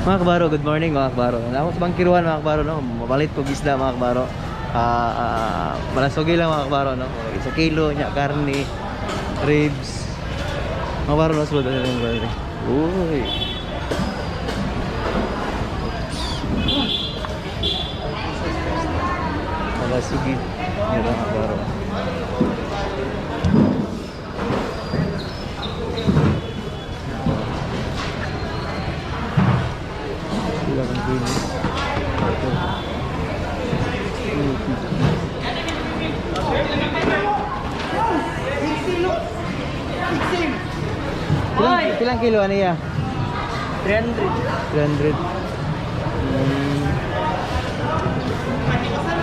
Mga kabaro, good morning, mga kabaro. Ako sa Bangkiruan, mga kabaro, no. Mabalit ko isda, mga kabaro. Malasugi lang, mga kabaro, no. Isa kilo nya karne, ribs. Mga kabaro, no, sulod na mga kabaro. Uy. Malasugi. Yan, mga kabaro. Sila kang kilo. Ito. Ilang kilo ano ya? 300. 300.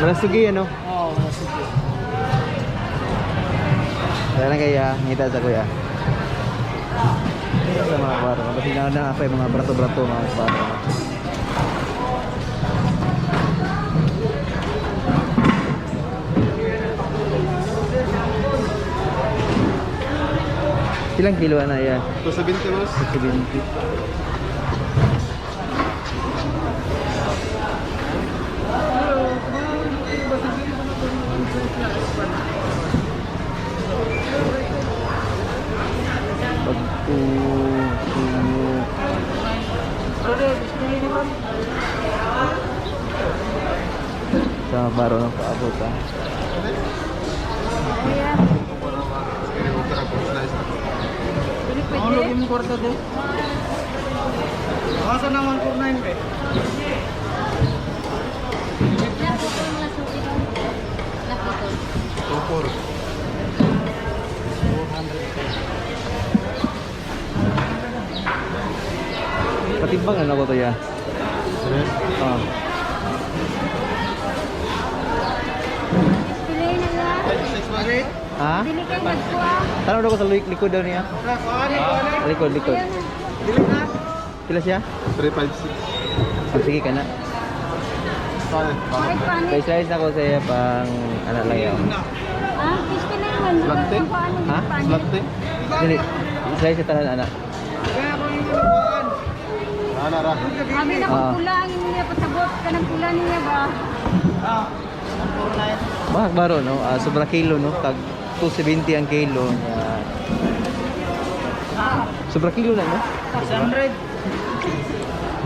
Malasugi, ano? Oo, sige. Kaya lang kaya, ngita sa kuya. Sa mga baro. Kasi na pa yung mga brato-brato, mga baro. Ilang kilo na yan? 270, boss. 70. Pagku sa baro ng paabot ah. Ang lagi mong kwarta de. Asa na 149 be? 24. Patimbang ano ko to ya? Ah. Ha? Dili kay nagkuha. Tanaw daw ko sa likod daw niya. Likod, likod. Pila siya? 356. Ah, sige ka na. Kaya. Bakit panit? Kay slice na ko sa iya pang ano lang yun. Ah, 59 man. Slante? Ha? Slante? Dili, slice sa tanan anak. Ana ra. Abi na Ah. kung pula ang inyo niya pasabot ka ng pula niya ba? Mga baro no, sobra kilo no, tag 270 ang kilo niya. Sobra kilo na no? 600.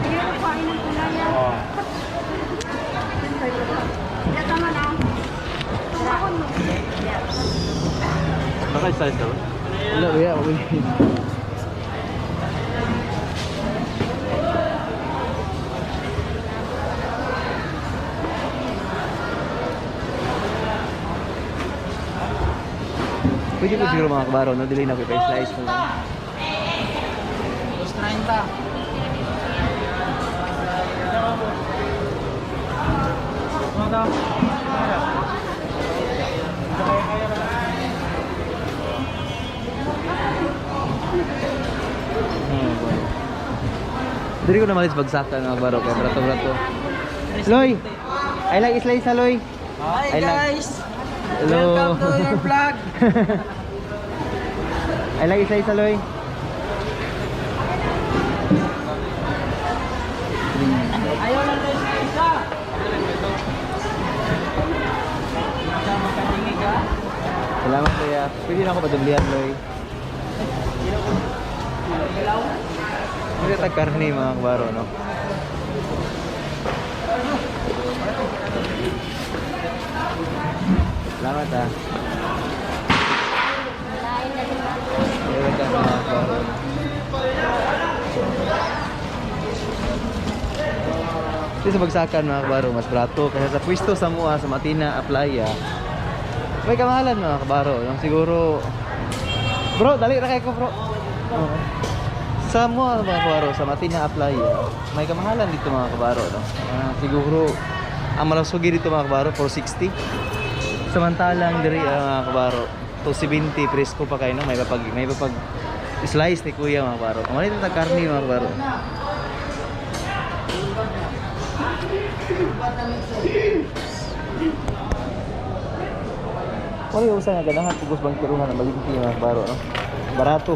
Sige ko pain ng pula niya. Kaya tama na. Tumakon mo. Naka-size ka ba? Wala, wala, wala. Pwede po siguro, mga kabaro, no? Dili na ko ipa-slice na lang. 230. Ano daw? Baro. Dili ko na malis bagsakan, mga baro, kay brato-brato. Loy! I like slice ha, Loy. Hi I like- guys! Hello. Welcome to your vlog! I like slice ha, Loy. Ayaw lang tayo sa isa! Salamat, kuya. Pwede na ako padublihan, Loy. Hindi tag karne, mga kabaro, no? Salamat ah. Lain na rin. Meron ka, mga kabaro. Dito sa bagsakan, mga kabaro, mas barato. Kaya sa pwesto sa Mua, sa Matina, Aplaya, may kamahalan, mga kabaro. No? Siguro, bro, dali ra kay ko, bro. Oo. Sa Mua, mga kabaro, sa Matina, Aplaya, may kamahalan dito, mga kabaro. No? Siguro, ang malasugi dito, mga kabaro, 460. Samantalang diri, mga kabaro, 270 presko pa kayo, no? May papag slice ni kuya, mga kabaro. Ang malito ta karne, mga kabaro. Wala yung usa nga ganahan pugos bangkiruhan ang malingki, mga kabaro, no? Barato.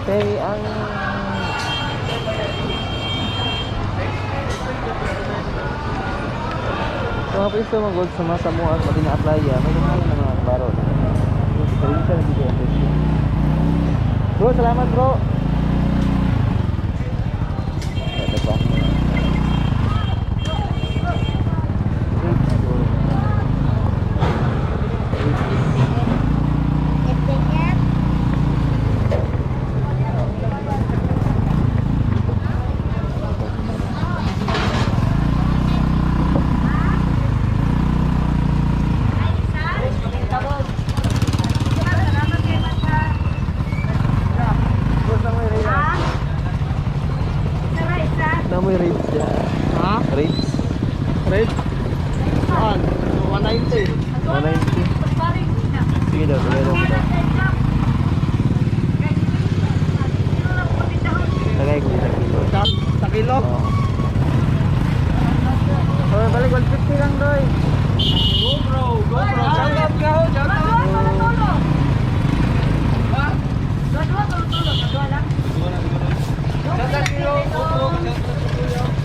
Kay ang Mga pwesto mga gold sa mga Samoa pati na Aplaya, may kamahalan na mga kabaro. Yung diferensya na dito ang presyo. Bro, salamat, bro. Ito pa. Grapes, bro. Bro, saan mo yung ribs? Saan mo yung ribs dyan? Ha? Ribs? Red? Saan? 190. 190. Sige daw, sige daw. Lagay ko isang kilo. Sa kilo? Oo. Oh, balik 150 lang, Doy. Go bro, go bro. Shout out ka ho, shout out. Shout out kilo. Go bro, shout out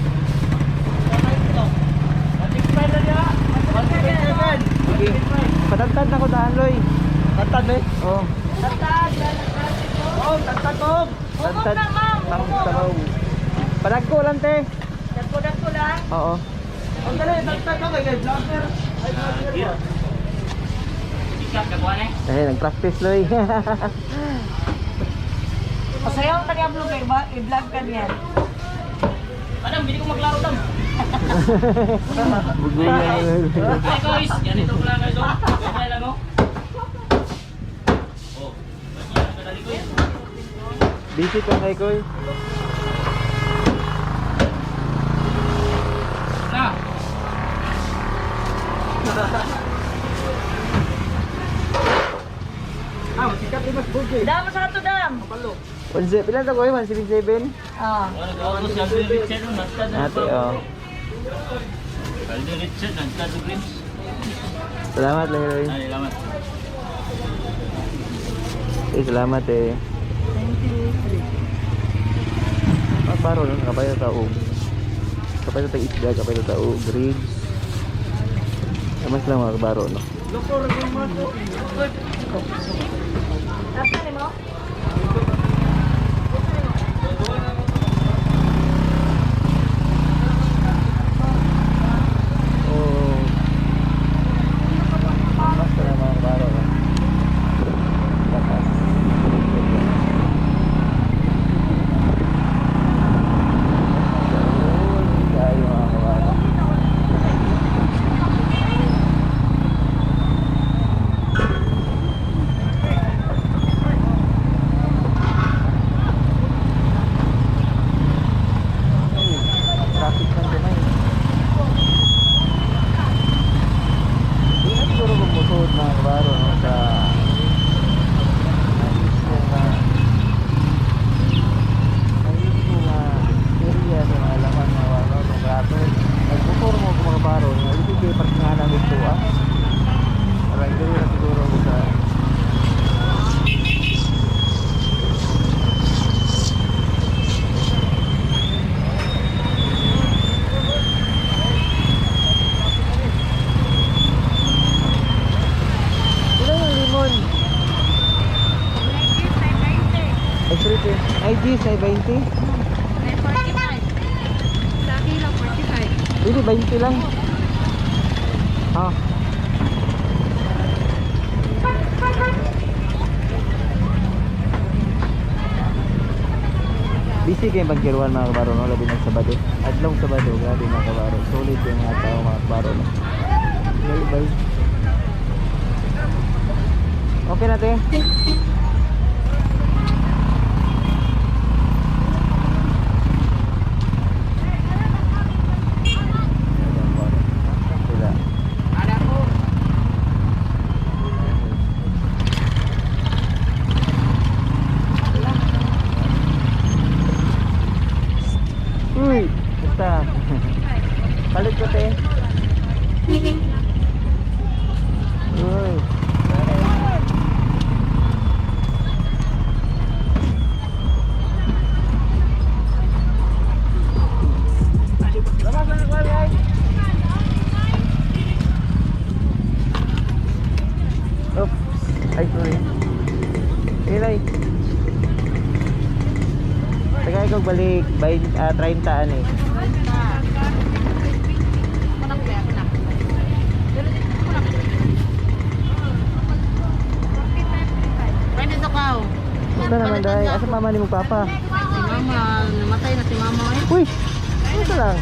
kilo. 165 na niya. 167. Sige. Patantad na ko daan, Loy. Tantad eh. Oo. Oh, tantad oh. Tantad. Tang sabaw. Padagko lang, te. Dagko-dagko lang. Oo. Ang dali, tantad ako kay vlogger. Ay, vlogger. Eh, nag-practice, Loy. Pasayaw ka niya, vlog, i-vlog ka niya. Madam, bili ko maglaro dam. Buguyan. Hi guys, ganito ko lang guys. Oh. Okay lang oh. Oh. Basta kadali ko yan. Busy ka kay Koy. Na. Ah, sikat ni Mas Bugi. Dam sa ato, dam. Palo. Pila to, Koy? 177? Ah. Wala ko ako si Alden Richard oh, nagtad na. Ate, oh. Alden Richard nagtad og ribs. Salamat, Loy. Loy. Ay, salamat. Eh, salamat eh. Thank you. Ah, paro nun, kapay na tao. Kapay na tao isda, kapay na tao ribs. Mas lang mga kabaro, no? Loko ra ko man to. Asa ni mo? Oh. Mas lang mga kabaro, no? Lakas. Tayo mga kabaro. Ay, traffic ng gamay. Hindi na siguro bumusod mga kabaro, no, sa mismo nga area sa mga laman mga kabaro kung grabe nagmotor mo kung mga kabaro nga ito kayo parkingan ang ito ah parang dito na siguro ko sa. Ilan yung limon? Ay, sorry, te. Ay, G's, ay 20. Sa kilo, 45. Hindi, 20 lang. Ah. Busy kayo pagkiruan mga kabaro, no? Labi ng Sabado. Adlong Sabado, grabe mga kabaro. Solid yung mga tao mga kabaro, no? Bye, bye. Okay na, te. Sila. Uy, basta. Palit ko, te. Uy. Tagay ko balik 20, 30 ani. Pwede to ka. Basta naman dai, asa mama ni mo papa? Si mama, namatay na si mama eh. Uy. Ito lang.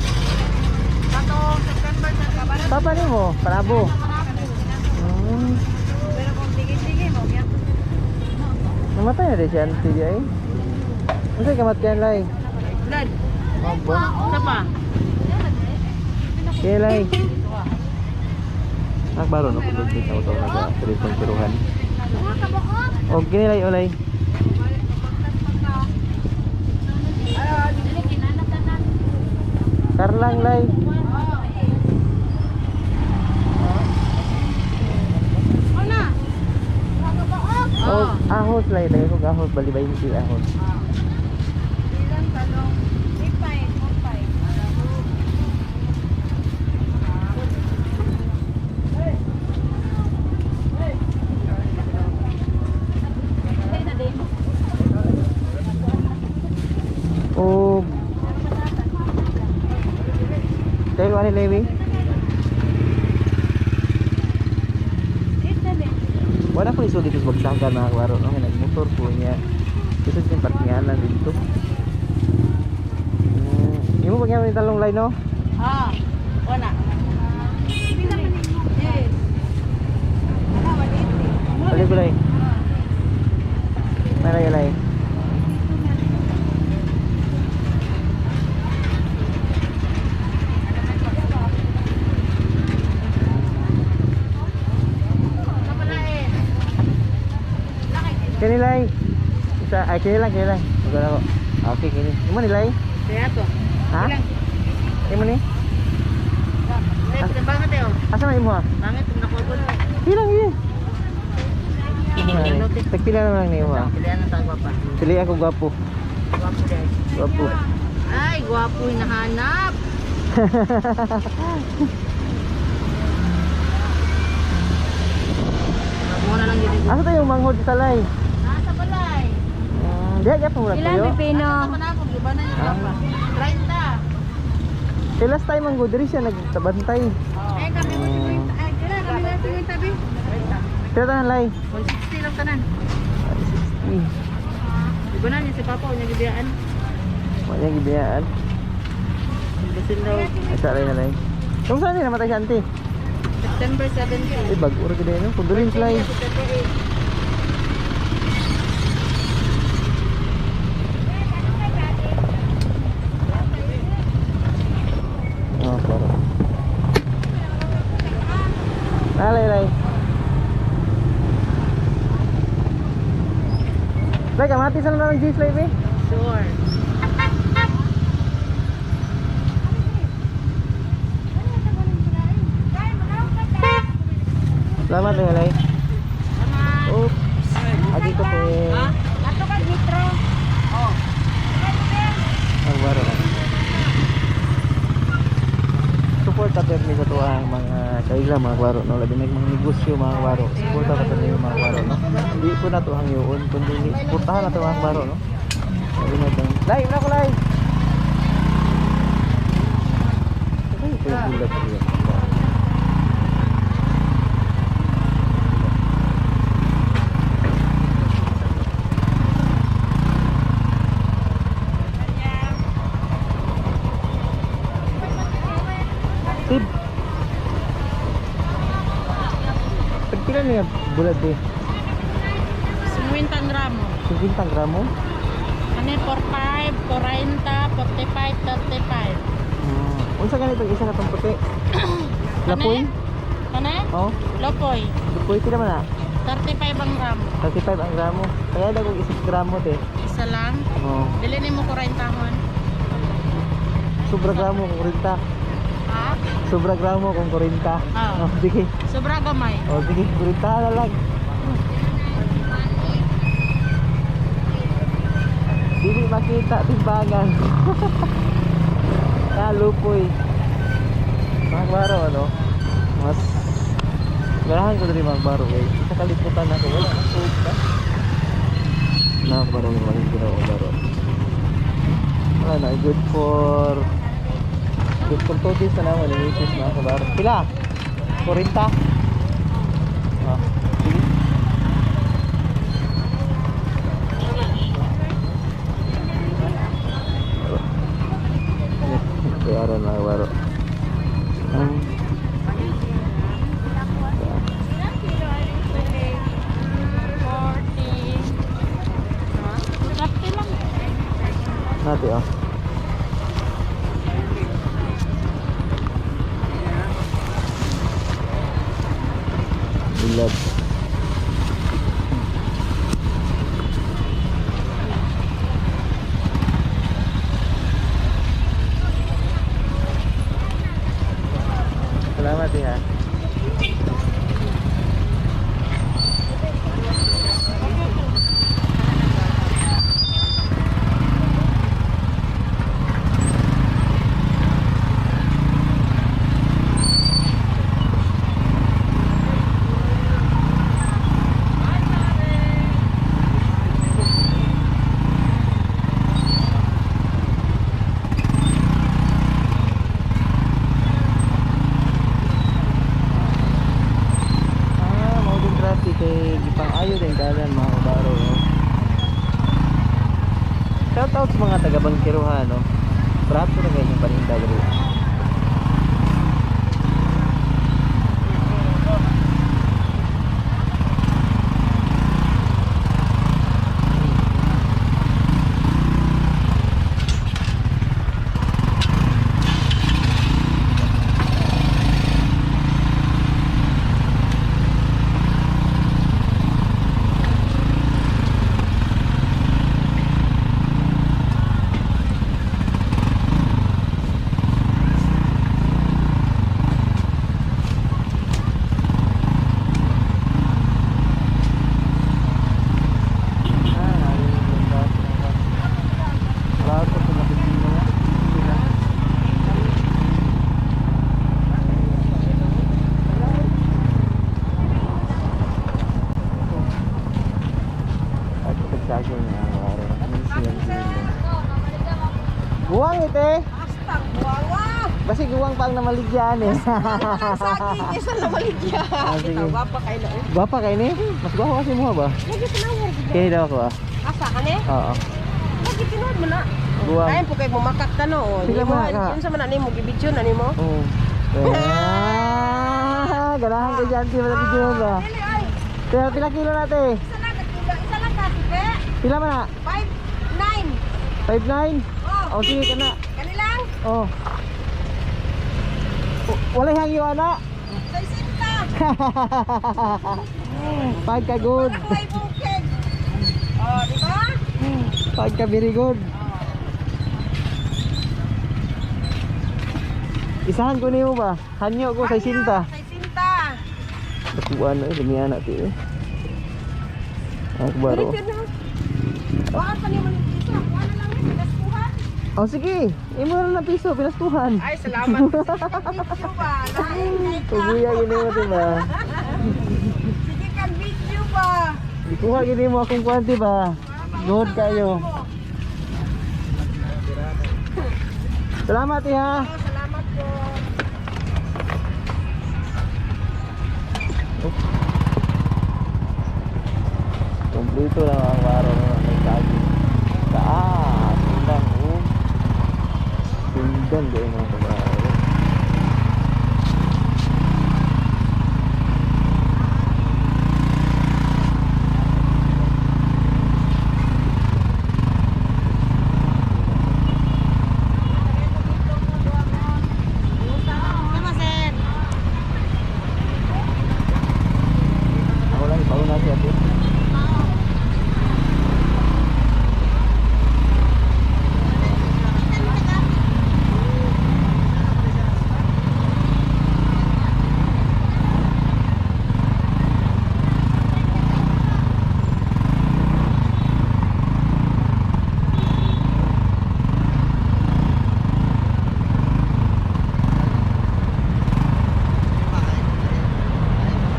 Kato, September na kabaran. Papa ni mo, parabo. Pero kung tigil-tigil mo, yan. Namatay na din si auntie di ay. Unsay kamatyan lay? Blood. Mabo. Isa pa. Kaya lay. Nagbaro no kung dito ako naga telefon tiruhan. Og kini lay ulay. Karlang lay. Og ahos lay lay kog ahos bali 20 ahos. Ilang talong? 3.5, 4.5. Og Tayo ani Lewi? Wala ko isod dito sa bagsakan mga klaro no? Kaya nagmotor po niya. Isod yung parkinganan dito. Imo pag yung talong line no? Ah, wala. Yes. Balik ko lay. Malay lay. Kini lay. Isa ay kini lang kini lang. Wala ko. Okay kini. Imo ni lay? Kaya to. Ha? Imo ni? Eh, bangat eh. Asa man imo ha? Bangat kung nakuha ko. Pila ini. Tagpila na lang ni imo ha. Pilihan ang tagwa pa. Pili ako gwapo. Gwapo dahil. Gwapo. Ay, gwapo hinahanap. Muna lang yun. Asa tayo manghod sa lay? Nasa balay. Diha gyapon mo Ilan tuyo. pipino? Nasa man ako, iba na yung gapa. 30. Kay last time ang good diri siya nagtabantay. Ay, kami mo 50. Ay, kira kami lang 50 bi. Pila tanan lay? 160 lang tanan. 60. Iba na niya si Papa, unya gibiyaan. Wala niya gibiyaan. Basin daw. Asa lay na lay. Kung saan namatay si auntie? September 17. Eh bago ra gid no. Condolence lay. September 8. Oh, klaro. Alay, lay. Lay, kamati sa lang ng juice, lay, be. Sure. Salamat, lay, lay. Oops. Agi ko, te. Ato ka metro. Oh. Ang baro lang. Support ka mi sa tuwang mga kaila mga klaro no, labi na yung mga negosyo mga klaro. Suporta ka ni mga klaro no. Di po na to hangyoon kundi suportahan na to mga klaro no. Labi na itong Lay, wala ko lay. Ay, ito yung bulat ko yan. Tib. Pagpila niya bulat eh? 50 gramo. 50 gramo? Kani 45, 40, 45, 35. Unsa ganito isa ka tong puti? Lapoy? Kani? Oh, Lopoy. lapoy pila man na? 35 ang gramo. 35 ang gramo. Kaya daw kung isang gramo te. Isa lang. Oh, Dili nimo 40 hon. sobra gramo kung 40. Ha? Sobra gramo kung 40. Ah. Oh, sige. Sobra gamay. Oh, sige, 40 na lang. Dili makita timbangan. Kalupoy. Mga baro ano? Mas ganahan ko diri mga baro kay sa kalibutan ako wala na suot ka. Na baro wala ginawa baro. na good for 2 days na naman ni misis, mga kabaro. Pila? 40? Ah, sige. Bayaran, mga kabaro. Ah. Nati oh. Bilad. Salamat eh ha. Ah, mao din traffic kay gipang-ayo din dalan, mga kabaro. No? Shout out sa mga taga Bangkiruha, no. Brato na kayo yung paninda diri. Ah, ayun yung traffic. Brato sa nakikita na. At pagsaging na ang araw. Anong siyang Guwang ite! Basta, buwawa! Basi guwang pa ang namaligyan eh. Saging, isa na maligya. Ah, sige. Kita, gwapa kayo na. Gwapa kayo ni? Mas gwapa kasi mo ba? Lagi tinawag. Kaya daw ako ah. Asa ka ni? Oo. Lagi tinuod mo na. Guwang. Kayan po kayo mumakak ka no. Sila Nimo, mga ka. yun sa man nimo gibidyo na nimo. Oo. Ah, ganahan ka dyan, di ba video ba? Dili ay, Pero pila kilo natin? isa lang ka kilo, isa lang ka tipe. Pila man na? 5 9. 5'9"? Oh, Oh, sige ka na. kani lang. Oh. Walay hangyo ana. Sa isinta. Pagka good. Ako ay bukid. Oh, di ba? Pagka very good. Isahan ko nimo ba? Hanyo ko sa isinta. Sa isinta. Nakuha na eh, lumiya na ti eh. Ang kabaro. Dili na. Wa pa nimo ni piso. Kuha na lang ni pinaskuhan. Oh sige, imo na lang piso, pinastuhan. Ay, salamat. Video ba? Lain kay ka. Tuguya gini mo diba? Sige kang video ba? Ikuha gini mo akong kuan diba? Good kayo. Salamat iha. Oh, salamat po. Kompleto lang ang araw na may saging. Taas, sundang, oh. Sundan din mga kabaro. Tama, sir. Ako lang, ipauna siya. Ate.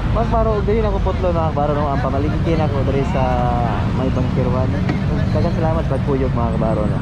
Magbaro diri na ko putlo na baro no ang pamaligid ako diri sa may Bangkirwan. Daghang salamat pagkuyog, mga kabaro, no.